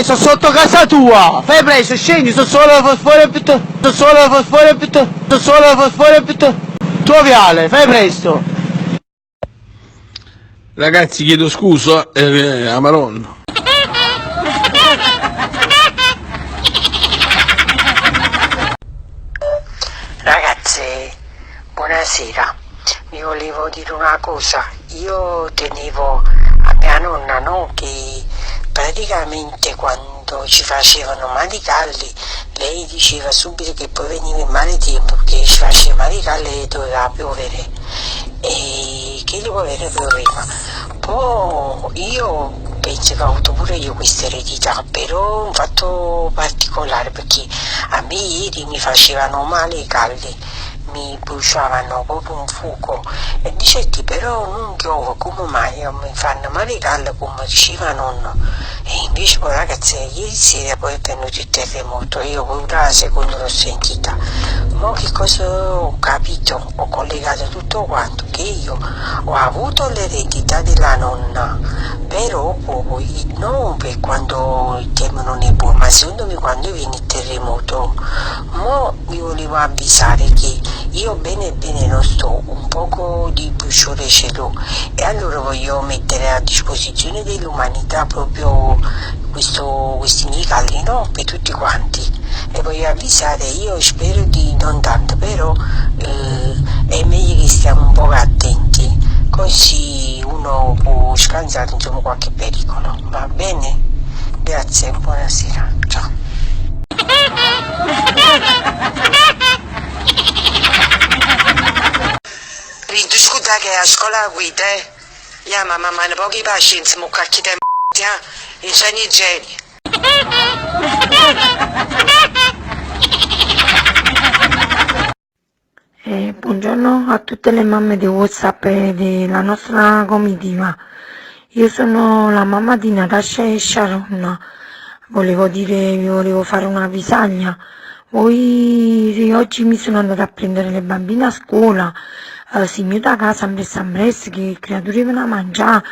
Sto sotto casa tua, fai presto, scendi, sto solo fuori sto solo fuori sto solo fuori tuo viale, fai presto. Ragazzi chiedo scusa, eh, a Maronna. Ragazze, buonasera. Vi volevo dire una cosa. Io tenevo a mia nonna, no? Che praticamente quando ci facevano male i calli, lei diceva subito che poi veniva il male tempo, perché ci faceva male i calli e doveva piovere. E che piovere pioveva. Poi io penso che ho avuto pure io questa eredità, però un fatto particolare perché a me ieri mi facevano male i calli, mi bruciavano proprio un fuoco e dicetti però non piove, come mai mi fanno male i calli come diceva nonno? E invece poi ragazzi ieri sera poi è venuto il terremoto, io pure la seconda l'ho sentita. Ma che cosa ho capito? Ho collegato tutto quanto, che io ho avuto l'eredità della nonna, però poi non per quando il tempo non è buono, ma secondo me quando viene il terremoto. Mo vi volevo avvisare che io bene bene non sto, un poco di bruciore ce l'ho e allora voglio mettere a disposizione dell'umanità proprio questo, questi miei calli, no? Per tutti quanti. E voglio avvisare, io spero di non tanto, però eh, è meglio che stiamo un po' attenti, così uno può scansare insomma qualche pericolo, va bene? Grazie, buonasera, ciao. Rinto scusa che a scuola guida, eh. Ja, ma mamma, un po' di pazienza, mo cacchio te ja, non c'è niente. Eh, buongiorno a tutte le mamme di WhatsApp e della nostra comitiva. Io sono la mamma di Natasha e Sharon. Volevo dire, vi volevo fare una avvisaglia. Voi oggi mi sono andata a prendere le bambine a scuola. Eh, si mi da casa ambressa ambressa che le creature venivano a mangiare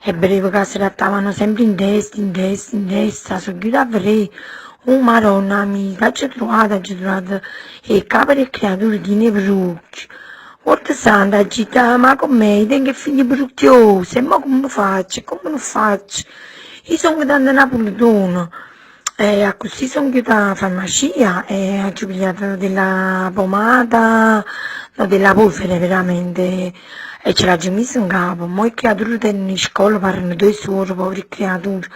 e vedevo che si rattavano sempre in testa, in testa, in testa. Sono chiusa a vedere. Oh Madonna amica, ci ho trovato, ci ho trovato e capo delle creature di ne brutti. Guarda santa, gita, ma com'è? Tengo figli bruttiosi, e ma come faccio? Come lo faccio? Io sono tanta napoletana. E così sono chiusa alla farmacia e ho pigliato della pomata, no, della polvere veramente, e ce l'ho messa in capo. Mo' le creature in scuola parlano due suore, povere creature.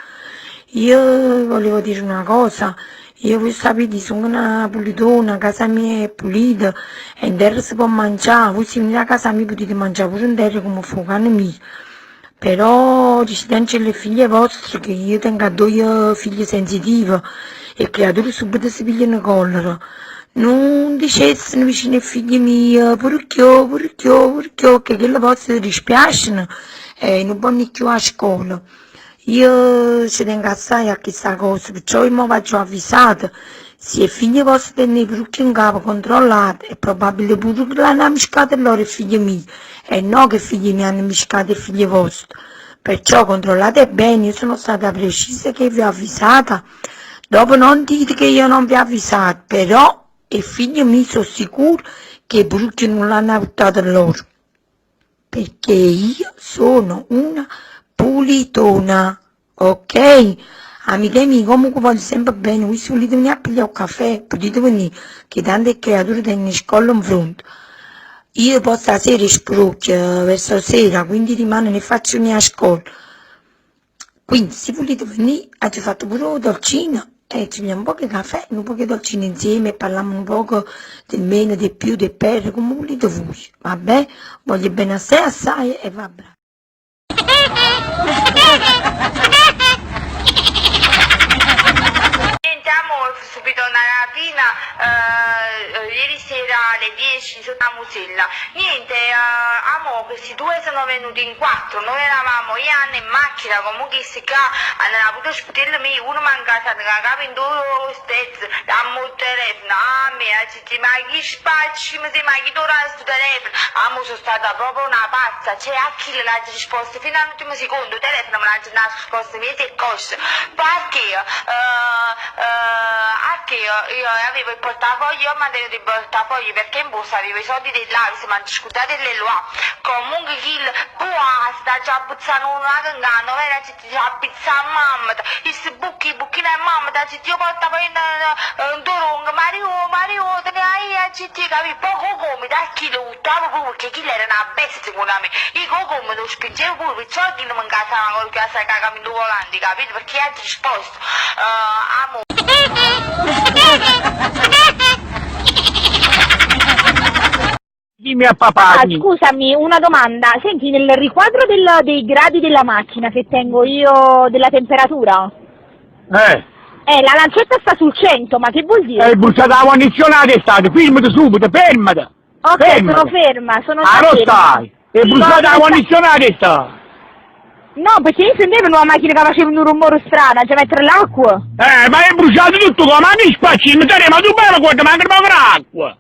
Io volevo dire una cosa, io voi sapete, sono una pulitona, casa mia è pulita e in terra si può mangiare, voi se venite a casa mia potete mangiare pure in terra come fa cane mio. Però dicete anche alle figlie vostre che io tengo due figlie sensitive e creature subito si pigliano collera. Non dicessero vicino ai figli miei, purchio, purchio, purchio, che quelle posso dispiacciono e non vanno più a scuola. Io ci tengo assai a questa cosa, perciò io mi faccio avvisata. Se i figli vostri tengono i trucchi in capo controllate, è probabile pure che l'hanno mischiato loro i figli miei, e no che i figli miei hanno mischiato i figli vostri. Perciò controllate bene, io sono stata precisa che vi ho avvisata. Dopo non dite che io non vi ho avvisato, però i figli miei sono sicuri che i brutti non l'hanno buttato loro. Perché io sono una pulitona, ok? Amiche mie, comunque voglio sempre bene, voi se volete venire a pigliare un caffè, potete venire, che tante creature tengono scuola in fronte. Io poi stasera sprucchio verso sera, quindi rimane ne faccio venire a scuola. Quindi se volete venire, avete fatto pure un dolcino e ci beviamo un po' di caffè, un po' di dolcino insieme e parliamo un poco del meno, del più, del per, come volete voi. Vabbè, voglio bene assai assai e va bene. Niente, amo subito una rapina eh, ieri sera alle 10 sotto la Musella. Niente, eh, Amo, questi due sono venuti in quattro, noi eravamo io e Anna in macchina, comunque questi qua hanno avuto sputelle mie, uno manca la capo in due stezze, dammo il telefono, ah mia, ci ma chi spacci, mi ma chi torna sto telefono? Amo, sono stata proprio una pazza, cioè a chi le l'ha risposto fino all'ultimo secondo, il telefono me l'ha nascosto miei e cosce, perché a che io avevo il portafoglio, io ho mantenuto il portafoglio perché in borsa avevo i soldi dell'Avis, ma scusate le. Comunque chi sta già puzzando una gangana, vera ci già pizza a mamma, il buchi, buchina a mamma, ci io portafoglio in doronga, Mario, Mario, te ne hai a ci ti capi, poco come da chi lo buttavo proprio perché chi era una bestia secondo me. Io come lo spingevo pure, perciò chi non mi incazzava con che cagami due volanti, capito? Perché ha risposto. Amo. Dimmi a papà. Ah, scusami, una domanda. Senti, nel riquadro dei gradi della macchina che tengo io della temperatura, la lancetta sta sul 100, ma che vuol dire? È bruciata la condizionata è stata, fermati subito, fermati. Ok, fermati. sono ferma, sono Ah, non ferma. stai! È bruciata la No, condizionata è stata! No, perché io sentivo una macchina che faceva un rumore strano, cioè mettere l'acqua. Ma è bruciato tutto qua, ma mi spacci, ma tu bello guarda, manca poca acqua!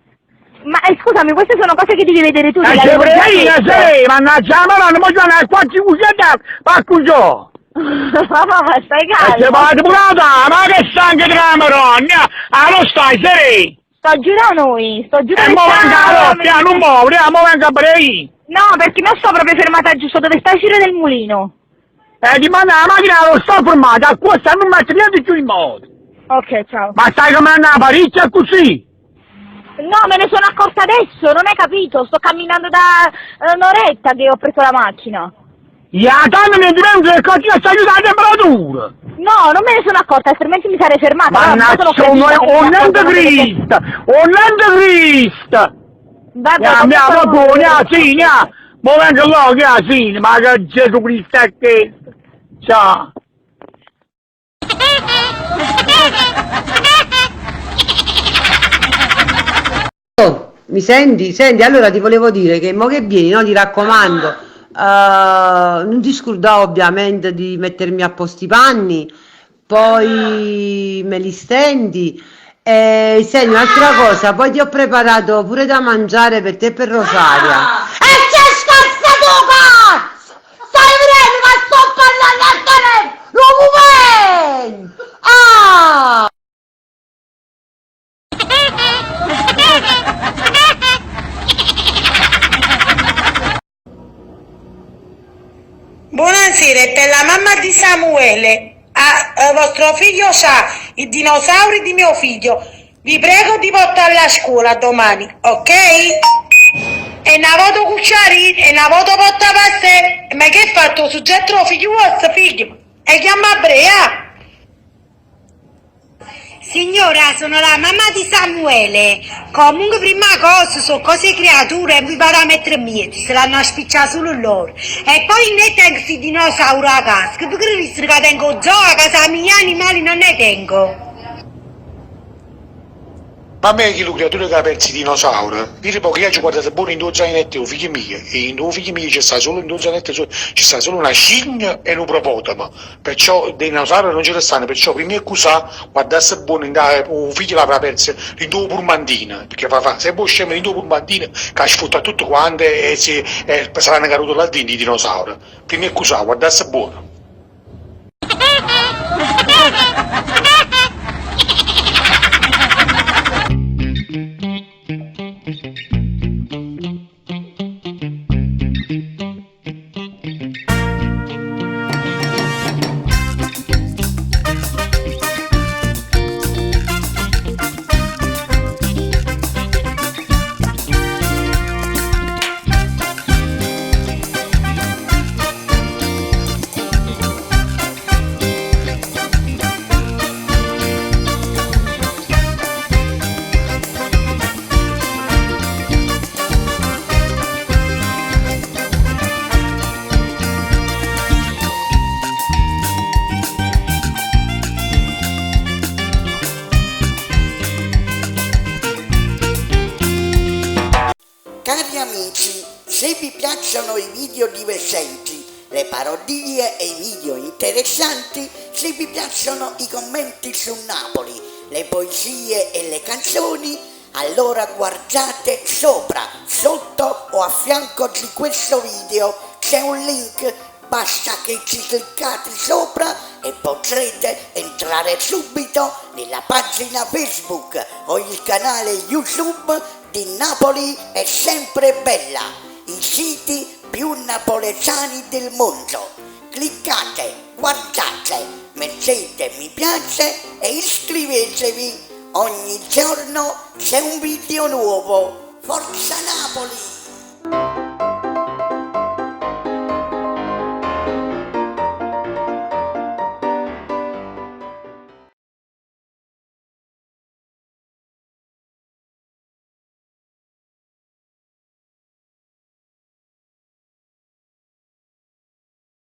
Ma scusami, queste sono cose che devi vedere tu. C'è io, sì, mannaggia la madonna, ma c'è qua ci cucina, ma scusa! Ma stai calmo. E se vado pure ma che sangue di la madonna! Ah, non stai, sì! Sto giù da noi, sto giù da E mo venga la rotta, non muovere, mo venga pure io! No, perché non sto proprio fermata giusto dove sta il giro del mulino. Ti manda la macchina, lo sto fermata, a questa non mette niente più in moto! Ok, ciao. Ma stai camminando a parecchio così? No, me ne sono accorta adesso, non hai capito, sto camminando da un'oretta che ho preso la macchina. Ya, tanto mi diventa che continua a aiutare la temperatura! No, non me ne sono accorta, altrimenti mi sarei fermata. Mannaggia, un anticristo! Un anticristo! Vabbè, Ya, comunque ya, non vabbè, ya, sì, ya! Mo vengo là, ya, sì, ma che Gesù Cristo è che... Ciao! Oh, mi senti? Senti, allora ti volevo dire che mo che vieni, no, ti raccomando, non ti scordare ovviamente di mettermi a posto i panni, poi me li stendi. E senti, un'altra cosa, poi ti ho preparato pure da mangiare per te e per Rosaria. E c'è scassato cazzo! Stai vedendo che sto parlando al telefono! Lo momento! Ah! Buonasera, è per la mamma di Samuele. Ah, vostro figlio sa i dinosauri di mio figlio. Vi prego di portarli a scuola domani, ok? E una volta cucciarino, e una volta porta pastè. Ma che hai fatto? Soggetto figlio vostro figlio? E chiama Brea? Signora, sono la mamma di Samuele. Comunque, prima cosa, sono cose creature e vi vado a mettere in mezzo, se l'hanno spicciato solo loro. E poi ne tengo questi dinosauri a casa, che perché che tengo zoo a casa mia, animali non ne tengo. Ma a me chi lo creatore che ha perso i dinosauri, dire poi che io ci ho guardato buono in due zainetti, un figlio mio, e in due figli miei c'è sta solo in due zainetti, c'è sta solo una scimmia e un ippopotamo, perciò dei dinosauri non ce ne stanno, perciò prima di accusare, guardasse buono, in un figlio l'avrà perso in due purmantine, perché fa, se vuoi scemere in due purmantine, che sfrutta tutto quanto e, si, e saranno caduti là dentro i dinosauri. Prima di accusare, guardasse buono. Se vi piacciono i video divertenti, le parodie e i video interessanti, se vi piacciono i commenti su Napoli, le poesie e le canzoni, allora guardate sopra, sotto o a fianco di questo video c'è un link, basta che ci cliccate sopra e potrete entrare subito nella pagina Facebook o il canale YouTube di Napoli è sempre bella, i siti più napoletani del mondo. Cliccate, guardate, mettete mi piace e iscrivetevi. Ogni giorno c'è un video nuovo. Forza Napoli!